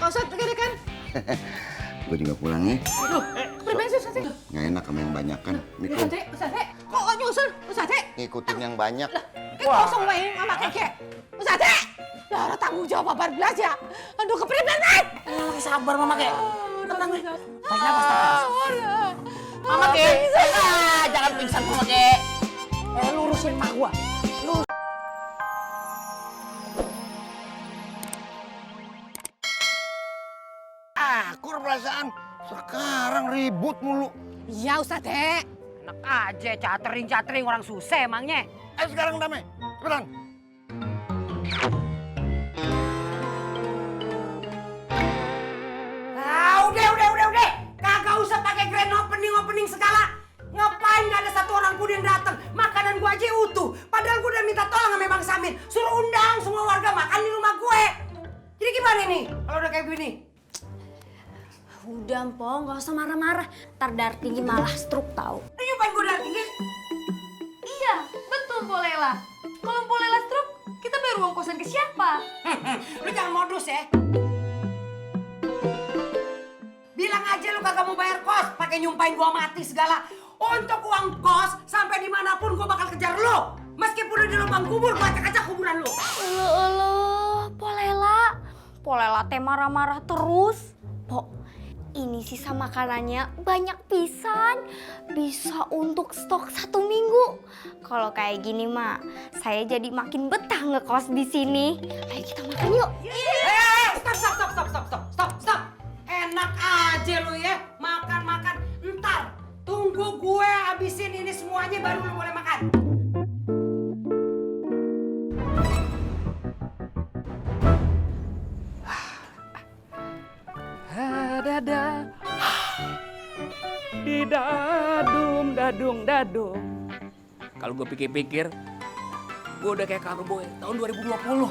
Pak Ustadz gede kan? Gue juga pulang ya. Aduh, pribadi Ustadz. Nggak enak sama yang banyak kan. Ustadz, kok nyusul Ustadz? Ngikutin yang banyak. Kosong wae sama keke. Ustadz, darah tanggung jawab babar belas ya. Aduh, kepribetan. Sabar Mama Ke. Tenang nih. Tarik nafas, Mama Ke. Jangan pingsan Mama Ke. lurusin mak gua. Akur perasaan. Sekarang ribut mulu. Iya Ustadz. Enak aja catering orang susah emangnya. Ayo sekarang damai. Cepetan. Udah. Kagak usah pakai grand opening segala. Ngapain gak ada satu orang pun yang datang? Makanan gua aja utuh. Padahal gua udah minta tolong sama Bang Samin. Suruh undang semua warga makan di rumah gue. Jadi gimana nih kalau udah kayak begini? Udah, Mpok, nggak usah marah-marah. Ntar darah tinggi malah stroke tahu. Lu nyumpain gua darah tinggi? Iya, betul Mbok Lela. Kalau Mbok Lela stroke, kita bayar uang kosan ke siapa? Lu jangan modus ya. Bilang aja lu kagak mau bayar kos, pakai nyumpain gua mati segala. Untuk uang kos, sampai dimanapun gua bakal kejar lu. Meskipun lu di lubang kubur, gua acak-acak kuburan lu. Eluh, Polela teh marah-marah terus. Pok, ini sisa makanannya banyak pisan. Bisa untuk stok 1 minggu. Kalau kayak gini mah, saya jadi makin betah ngekos di sini. Ayo kita makan yuk. Stop. Enak aja lu ya, makan. Ntar, tunggu gue habisin ini semuanya baru lu boleh makan. Dada, di dadung. Kalau gue pikir-pikir, gue udah kayak Carboy tahun 2020.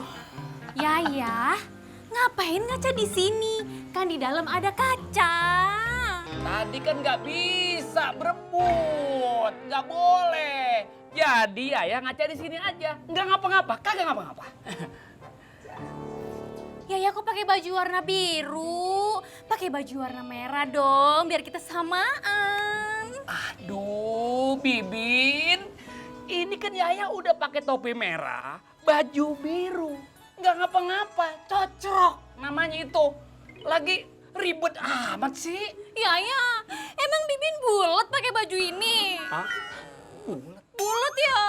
Ya, ngapain ngaca di sini? Kan di dalam ada kaca. Tadi kan nggak bisa berebut, nggak boleh. Jadi ya ngaca di sini aja, nggak ngapa-ngapa, kagak ngapa-ngapa. Ya aku pakai baju warna biru, pakai baju warna merah dong, biar kita samaan. Aduh, Bibin, ini kan Yaya udah pakai topi merah, baju biru, nggak ngapa-ngapa, cocok namanya itu. Lagi ribet amat sih. Yaya, emang Bibin bulat pakai baju ini? Hah? Bulat? Bulat ya?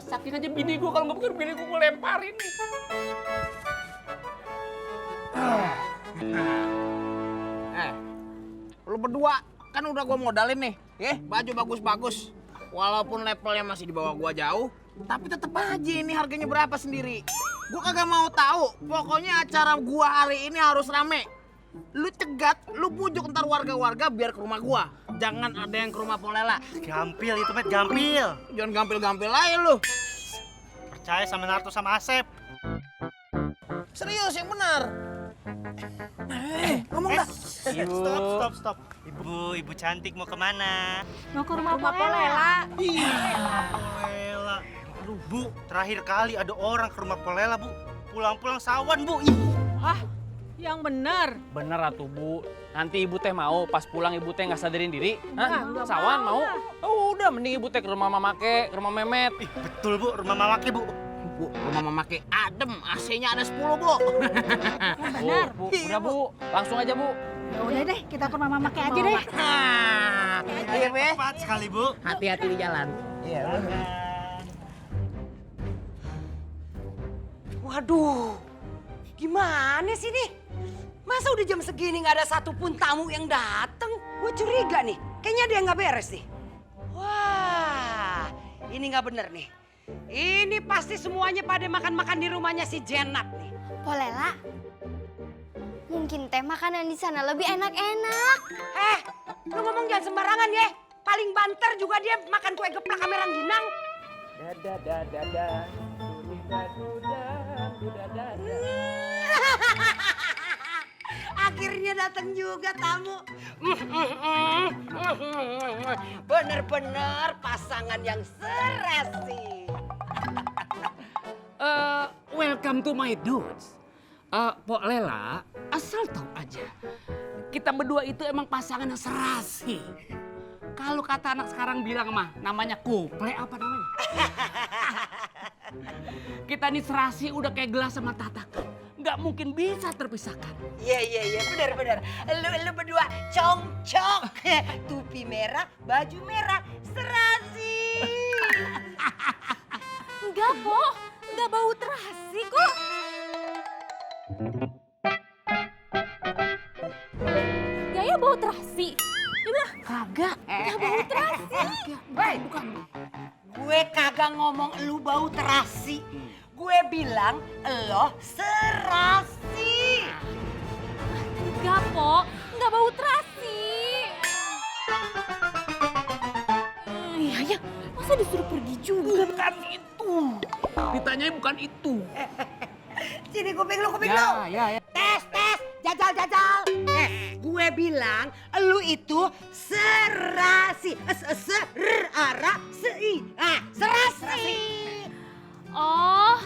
Saking aja bini gue, kalau nggak bukan bini gue lemparin nih. Lu berdua kan udah gue modalin nih, baju bagus-bagus. Walaupun levelnya masih di bawah gua jauh, tapi tetep aja ini harganya berapa sendiri. Gua kagak mau tahu. Pokoknya acara gua hari ini harus rame. Lu cegat, lu pujuk ntar warga-warga biar ke rumah gua. Jangan ada yang ke rumah Polela. Gampil itu, Met, gampil. Jangan gampil-gampil aja lu. Percaya sama Narto sama Asep. Serius yang benar. Ngomong dah. Stop. Ibu cantik mau kemana? Mau ke rumah Polela. Polela. Aduh, Bu, terakhir kali ada orang ke rumah Polela, Bu. Pulang-pulang sawan, Bu. Yang benar. Bener atuh Bu, nanti ibu teh mau pas pulang ibu teh nggak sadarin diri, sawan mau? Oh udah, mending ibu teh ke rumah Mama Ke, ke rumah Memet. Betul, Bu, rumah Mama Ke, Bu. Bu, rumah Mama Ke adem, AC-nya ada 10, Bu. Bu, udah Bu, langsung aja Bu. Ya udah deh, kita ke rumah Mama Ke aja deh. Iya, Be. Tepat sekali, Bu. Hati-hati di jalan. Iya. Waduh, gimana sih nih? Masa udah jam segini nggak ada satupun tamu yang dateng? Gue curiga nih, kayaknya ada yang nggak beres nih. Wah, ini nggak bener nih. Ini pasti semuanya pada makan-makan di rumahnya si Jenat nih. Polela, mungkin teh makanan di sana lebih enak-enak. Lu ngomong jangan sembarangan ya. Paling banter juga dia makan kue geplak sama rangginang. Akhirnya datang juga tamu. Bener-bener pasangan yang serasi. Welcome to my dudes. Pok Lela, asal tahu aja. Kita berdua itu emang pasangan yang serasi. Kalau kata anak sekarang bilang mah namanya kuple apa namanya? Kita nih serasi udah kayak gelas sama tatakan. Nggak mungkin bisa terpisahkan. Iya, benar. Lu berdua congcok. Tupi merah, baju merah, serasi. Enggak, Po. Enggak bau terasi kok. Yaya bau terasi. Coba. Kagak. Enggak bau terasi. Bukan. Gue kagak ngomong lu bau terasi. Gue bilang lo serasi. Enggak, Po. Enggak bau terasi. Yaya, masa disuruh pergi juga? Bukan itu. Ditanyanya bukan itu. Sini kuping lu. Ya. Tes, jajal. Gue bilang lu itu serasi. Serasi. Oh,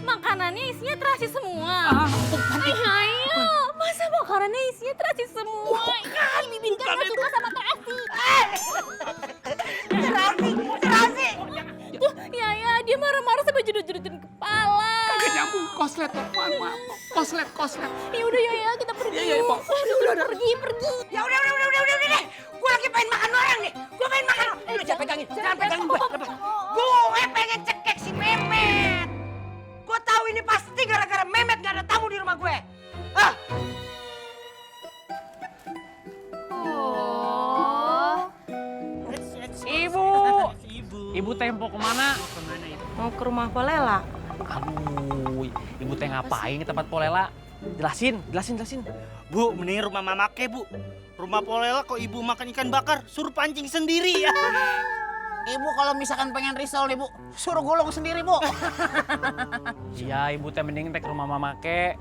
makanannya isinya terasi semua. Ayo, masa makanannya isinya terasi semua? Ih, Bibin kan gak suka sama terasi. Serasi. Tuh, Yaya, dia marah-marah sampai jedut-jedutin kepala. Kagak nyambung. Koslet. Maaf. Koslet. Ya udah Yaya, kita pergi. Iya, yuk. Pok. Udah, pergi. Ya udah deh. Gue lagi pengen makan orang nih. Gue pengen makan. Lu jangan pegangin gue. Gue pengen cekek si Memet. Gue tahu ini pasti gara-gara Memet gak ada tamu di rumah gue. Oh. Ibu tempo kemana? Mau ke rumah Polela. Aduh, ibu teh ngapain ke tempat Polela? Jelasin. Bu, mending rumah mamake, Bu. Rumah Polela kok ibu makan ikan bakar, suruh pancing sendiri ya. Ibu kalau misalkan pengen risol nih, Bu, suruh gulung sendiri, Bu. Iya, ibu teh mending teh ke rumah mama ke.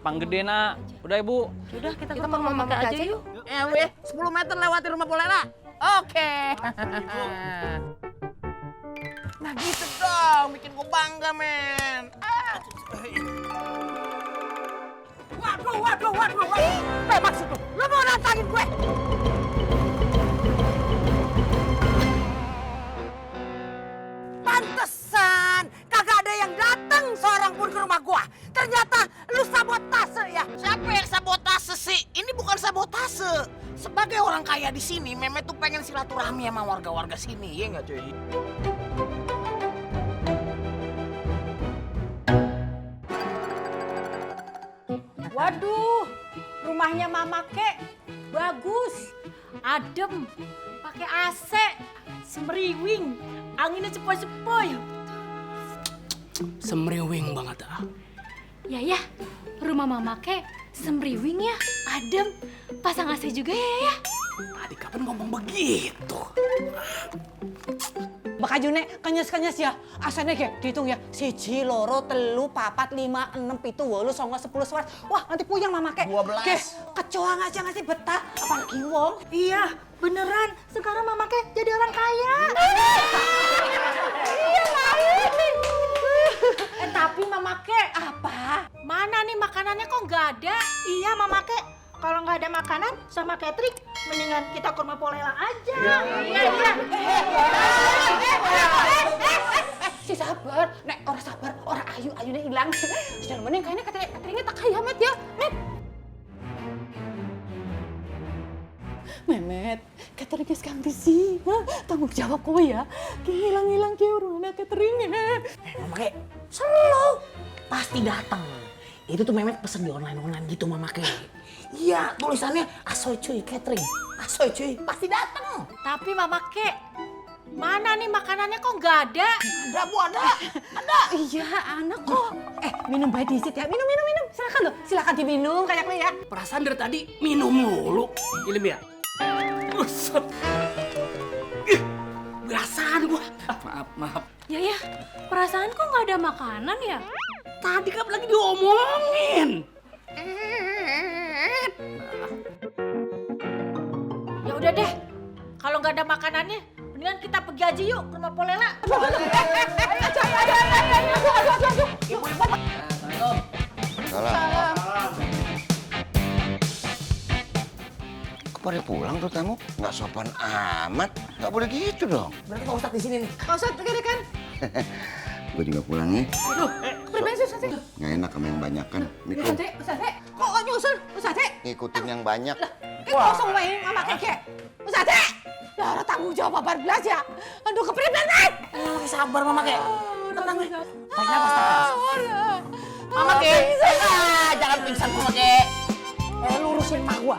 Pang gede nak. Udah ibu. Udah kita ke rumah Mama aja yuk. Ya, Bu, 10 meter lewati rumah Polela. Oke. Nah gitu dong, bikin gue bangga, men. Waduh. Maksud lu? Lu mau nantangin gue? Pantesan kagak ada yang datang seorang pun ke rumah gua. Ternyata lu sabotase ya. Siapa yang sabotase sih? Ini bukan sabotase. Sebagai orang kaya di sini, Memet tuh pengen silaturahmi sama warga-warga sini, ya nggak cuy? Waduh, rumahnya Mama Kek bagus, adem, pakai AC, semriwing, anginnya sepoi-sepoi. Semriwing banget ah. Yaya, rumah Mama Kek semriwing ya, adem, pasang AC juga ya. Tadi kapan ngomong begitu? Bakajune kenyes-kenyes ya. Asane ge dihitung ya. 1, 2, 3, 4, 5, 6, 7, 8, 9, 10, 11. Wah, nanti puyeng Mama Kek. 12. Ge, kecoa aja ngasih betah apalagi wong. Iya, beneran. Sekarang Mama Kek jadi orang kaya. Tapi Mama Kek, Apa? Mana nih makanannya kok nggak ada? Iya, Mama Kek. Kalau nggak ada makanan sama catering, mendingan kita ke rumah Polela aja. Iya. si sabar. Nek orang sabar, orang ayunya hilang. Sudah mending kayaknya cateringnya tak kaya, Met ya, Met. Memet, cateringnya sekarang di sini. Tanggung jawab kowe ya. Hilang-hilang ke urusan cateringnya. Mama Kek, selalu pasti datang. Itu tuh Memet pesen di online gitu, Mama Kek. Iya, tulisannya Asoy Cuy Catering. Asoy Cuy, pasti datang. Tapi Mama Kek, mana nih makanannya kok nggak ada? Ada, Bu, ada. Iya, anak kok. Minum baik disit ya. Minum. Silakan loh, silakan diminum kayaknya ya. Perasaan dari tadi minum mulu. Ilmi ya? Buset. Ih, berasaan gua. Maaf. Yaya, perasaan kok nggak ada makanan ya? Tadi kan lagi diomongin. Ya udah deh, kalau nggak ada makanannya, mendingan kita pergi aja yuk ke rumah Polela. Salam. pada pulang tuh tamu? Nggak sopan amat. Nggak boleh gitu dong. Berarti Pak Ustadz di sini nih. Pak Ustadz, gede kan? Gue juga pulang nih. Aduh, pribadi Ustadz. Nggak enak sama yang banyakan. Mikul, Ustadz, kok nyusul? Ustadz, ngikutin yang banyak. kosong wae sama keke. Ustadz, Lara tanggung jawab 14 ya. Aduh, kepribetan. Sabar Mama Kek. Tenang, Tarik nafas, Mama Kek. Jangan pingsan Mama Kek. lurusin mak gua.